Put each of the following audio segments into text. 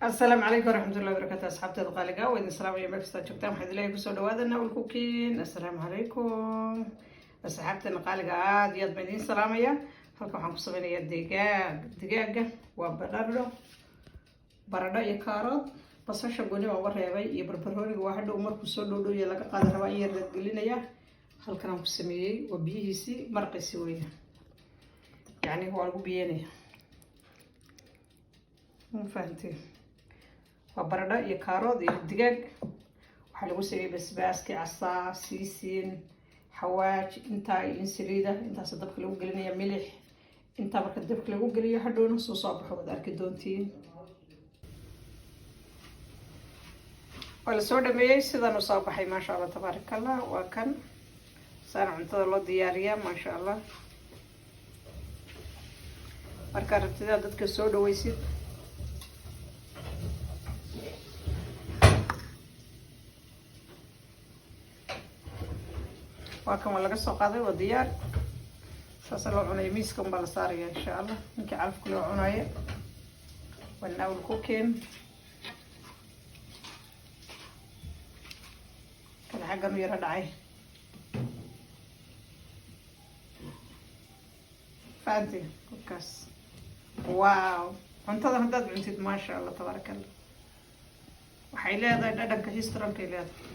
Asalaamu calaykum waraxmatullahi wabarakaatu. Asxaabteeda qaaliga, waa idin salaamaya meel kastaa joogtaan. Waxaad Ilaahay kusoo dhawaada Naawil Cooking. Assalaamu calaykum, asxaabteena qaaliga, aada iyo aad baan idiin salaamaya. Halkan waxaan ku sameynayaa digaag. Digaaga waa baradho, baradho iyo kaarood. Basasha gooni baan uga reebay iyo barbarooniga. Waa hadhow markuu soo dhowdhowya laga qaadi rabaa, in yar gelinaya. Halkan aan ku sameeyey waa biyihiisii, marqiisi weya, yacni waa lagu biyeynaya, ma fahanteen? Waa baradho iyo kaarood iyo digaag. Waxaa lagu sameeyey basbaaskii casaa, siisiin, xawaaj, intaa iyo in saliida. Intaas dabka lagu gelinaya, milix. Intaa marka dabka lagu geliyo, hadhowna soo soo baxo waad arki doontiin. Waa lasoo dhameeyey, sidan u soo baxay, maasha Allah, tabaaraka Allah. Waa kan saana cuntada loo diyaariyaa, maasha Allah. Markaa rabtidaa dadka soo dhaweysid. Waa kan, waa laga soo qaaday, waa diyaar. Saasa loo cunaya, miiska unbaa la saaraya, insha Allah. Ninkii calafku loo cunaya. Waa Naawil Cooking. Kan xaggan u yaro dhacay, fahanti kolkaas. Wow, cuntadan haddaad cuntid, maasha Allah, tabaaraka Allah, waxay leedahay dhadhanka restaurantkay leedahay.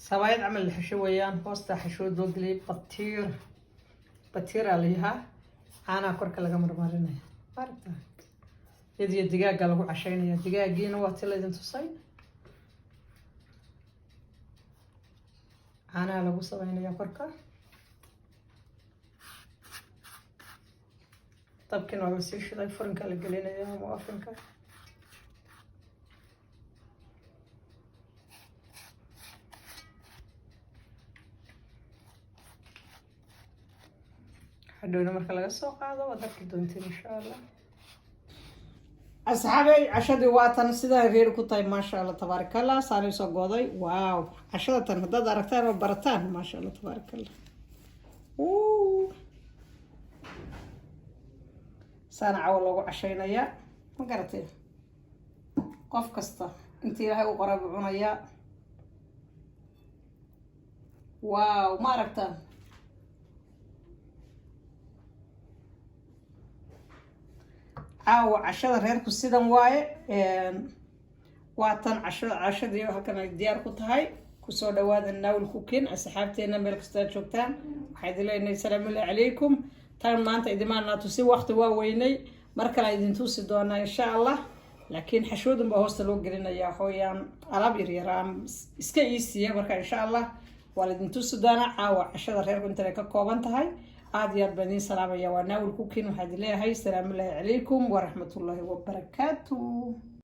Sabaayad camal la xasho weeyaan. Hoosta xashood loo geliyay, batiir, batiiraa la yahaa. Caanaha korka laga marmarinaya, maaragta, iyadiyo digaaga lagu cashaynaya. Digaagiina waa ti laydin tusay. Caanaha lagu sameynaya korka. Dabkiina waa lasii shiday, furinka la gelinaya ama ovenka. Hadhowna marka laga soo qaado waad arki doontiin, insha Allah. Asxaabey, cashadii waa tan, sidaa reeri ku tahay, maasha Allah, tabaaraka Allah. Saanay soo gooday. Wow, cashada tan haddaad aragtaan oo barataan, maasha Allah, tabaaraka Allah. Saana cawa loogu cashaynayaa, ma garatay? Qof kasta intii Ilaahay u qoray buu cunayaa. Wow, ma aragtaan? Caawa cashada reerku sidan waaye. Waa tan cashada, cashadii halkan ay diyaar ku tahay. Kusoo dhawaada Naawil Cooking. Asxaabteena meel kasta aad joogtaan, waxaa idin leenahay salaamullahi calaykum. Tan maanta idimaanaa tusi, waqti waa weynay, mar kale idin tusi doonaa, insha Allah. Laakiin xashoodun baa hoosta loo gelinaya, waxaweyaan alaab yaryaraan iska iisiya. Marka insha Allah waa laidin tusi doonaa caawa cashada reerku intanay ka kooban tahay. Aada iyo aad baan idiin salaamaya. Waa Naawil Cooking. Waxaa idin leeyahay salaamullaahi calaykum waraxmatullaahi wabarakaatu.